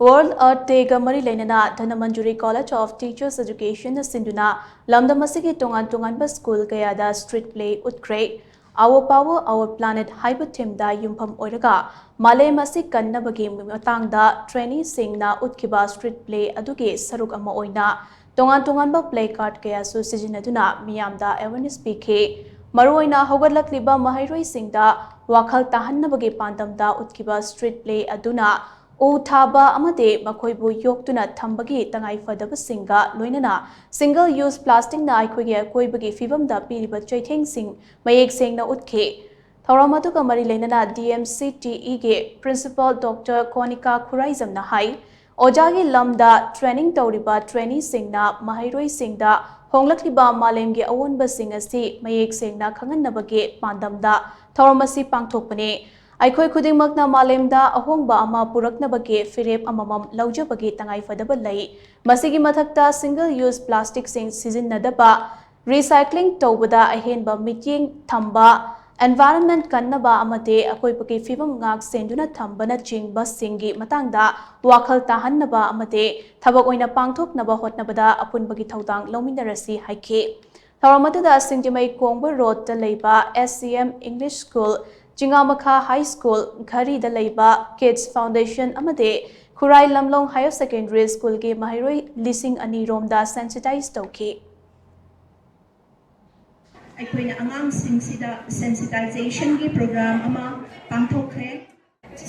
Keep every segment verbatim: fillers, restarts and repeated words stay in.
World Earth Day ꯒ ꯃꯔꯤ ꯂꯩꯅꯅ Dhanamanjuri College of Teachers Education ꯅ ꯁꯤꯟꯗꯨꯅ ꯂꯝꯗꯝ ꯑꯁꯤꯒꯤ ꯇꯣꯉꯥꯟ ꯇꯣꯉꯥꯟꯕ school ꯀꯌꯥꯗ street play ꯎꯠꯈ꯭ꯔꯦ꯫ Our Power, Our Planet ꯍꯥꯏꯕ theme ꯗ ꯌꯨꯝꯐꯝ ꯑꯣꯏꯔꯒ ꯃꯥꯂꯦꯝ ꯑꯁꯤ ꯀꯟꯅꯕꯒꯤ ꯃꯇꯥꯡꯗ trainee ꯁꯤꯡꯅ ꯎꯠꯈꯤꯕ street play ꯑꯗꯨꯒꯤ ꯁꯔꯨꯛ ꯑꯃ ꯑꯣꯏꯅ ꯇꯣꯉꯥꯟ ꯇꯣꯉꯥꯟꯕ play card ꯀꯌꯥꯁꯨ ꯁꯤꯖꯤꯟꯅꯗꯨꯅ ꯃꯤꯌꯥꯝꯗ awareness ꯄꯤꯈꯤ꯫ ꯃꯔꯨꯑꯣꯏꯅ ꯍꯧꯒꯠꯂꯛꯂꯤꯕ ꯃꯍꯩꯔꯣꯏꯁꯤꯡꯗ ꯋꯥꯈꯜ ꯇꯥꯍꯟꯅꯕꯒꯤ ꯄꯥꯟꯗꯝꯗ ꯎꯠꯈꯤꯕ street play ꯑꯗꯨꯅ ꯎ ꯊꯥꯕ ꯑꯃꯗꯤ ꯃꯈꯣꯏꯕꯨ ꯌꯣꯛꯇꯨꯅ ꯊꯝꯕꯒꯤ ꯇꯉꯥꯏꯐꯗꯕꯁꯤꯡꯒ ꯂꯣꯏꯅꯅ single use plastic ꯅ ꯑꯩꯈꯣꯏꯒꯤ ꯑꯀꯣꯏꯕꯒꯤ ꯐꯤꯕꯝꯗ ꯄꯤꯔꯤꯕ ꯆꯩꯊꯦꯡꯁꯤꯡ ꯃꯌꯦꯛ ꯁꯦꯡꯅ ꯎꯠꯈꯤ꯫ ꯊꯧꯔꯝ ꯑꯗꯨꯒ ꯃꯔꯤ ꯂꯩꯅꯅ D M C T E ꯒꯤ principal Doctor ꯀꯣꯅꯤꯀꯥ ꯈꯨꯔꯥꯏꯖꯝꯅ ꯍꯥꯏ, ꯑꯣꯖꯥꯒꯤ ꯂꯝꯗ training ꯇꯧꯔꯤꯕ trainee ꯁꯤꯡꯅ ꯃꯍꯩꯔꯣꯏꯁꯤꯡꯗ ꯍꯣꯡꯂꯛꯂꯤꯕ ꯃꯥꯂꯦꯝꯒꯤ ꯑꯑꯣꯟꯕꯁꯤꯡ ꯑꯁꯤ ꯃꯌꯦꯛ ꯁꯦꯡꯅ ꯈꯪꯍꯟꯅꯕꯒꯤ ꯄꯥꯟꯗꯝꯗ ꯊꯧꯔꯝ ꯑꯁꯤ ꯄꯥꯡꯊꯣꯛꯄꯅꯤ꯫ ꯑꯩꯈꯣꯏ ꯈꯨꯗꯤꯡꯃꯛꯅ ꯃꯥꯂꯦꯝꯗ ꯑꯍꯣꯡꯕ ꯑꯃ ꯄꯨꯔꯛꯅꯕꯒꯤ ꯐꯤꯔꯦꯞ ꯑꯃꯃꯝ ꯂꯧꯖꯕꯒꯤ ꯇꯉꯥꯏꯐꯗꯕ ꯂꯩ꯫ ꯃꯁꯤꯒꯤ ꯃꯊꯛꯇ single use plastic ꯁꯤꯡ ꯁꯤꯖꯤꯟꯅꯗꯕ, recycling ꯇꯧꯕꯗ ꯑꯍꯦꯟꯕ ꯃꯤꯠꯌꯦꯡ ꯊꯝꯕ, environment ꯀꯟꯅꯕ ꯑꯃꯗꯤ ꯑꯀꯣꯏꯕꯒꯤ ꯐꯤꯕꯝ ꯉꯥꯛ ꯁꯦꯟꯗꯨꯅ ꯊꯝꯕꯅꯆꯤꯡꯕꯁꯤꯡꯒꯤ ꯃꯇꯥꯡꯗ ꯋꯥꯈꯜ ꯇꯥꯍꯟꯅꯕ ꯑꯃꯗꯤ ꯊꯕꯛ ꯑꯣꯏꯅ ꯄꯥꯡꯊꯣꯛꯅꯕ ꯍꯣꯠꯅꯕꯗ ꯑꯄꯨꯟꯕꯒꯤ ꯊꯧꯗꯥꯡ ꯂꯧꯃꯤꯟꯅꯔꯁꯤ ꯍꯥꯏꯈꯤ꯫ ꯊꯧꯔꯝ ꯑꯗꯨꯗ ꯁꯤꯡꯖꯃꯩ ꯀꯣꯡꯕ road ꯇ ꯂꯩꯕ S C M English School, ꯆꯤꯉꯥꯃꯈꯥ High School, ꯘꯔꯤꯗ ꯂꯩꯕ Kids Foundation ꯑꯃꯗꯤ ꯈꯨꯔꯥꯏ ꯂꯝꯂꯣꯡ Higher Secondary School ꯒꯤ ꯃꯍꯩꯔꯣꯏ ꯂꯤꯁꯤꯡ ꯑꯅꯤ ꯔꯣꯝꯗ sensitize ꯇꯧꯈꯤ꯫ ꯑꯩꯈꯣꯏꯅ ꯑꯉꯥꯡꯁꯤꯡꯁꯤꯗ sensitization ꯒꯤ program ꯑꯃ ꯄꯥꯡꯊꯣꯛꯈ꯭ꯔꯦ꯫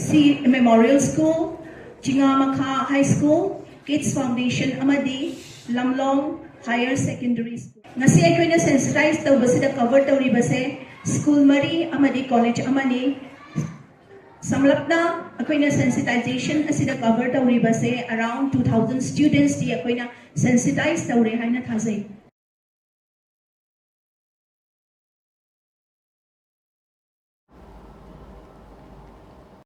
C Memorial School, ꯆꯤꯉꯥꯃꯈꯥ High School, Kids Foundation ꯑꯃꯗꯤ ꯂꯝꯂꯣꯡ Higher Secondary School꯫ ꯉꯁꯤ ꯑꯩꯈꯣꯏꯅ sensitize ꯇꯧꯕꯁꯤꯗ cover ꯇꯧꯔꯤꯕꯁꯦ school ꯃꯔꯤ ꯑꯃꯗꯤ college ꯑꯃꯅꯤ꯫ ꯁꯝꯂꯞꯅ ꯑꯩꯈꯣꯏꯅ sensitization ꯑꯁꯤꯗ cover ꯇꯧꯔꯤꯕꯁꯦ around two thousand students T ꯑꯩꯈꯣꯏꯅ sensitize ꯇꯧꯔꯦ ꯍꯥꯏꯅ ꯊꯥꯖꯩ꯫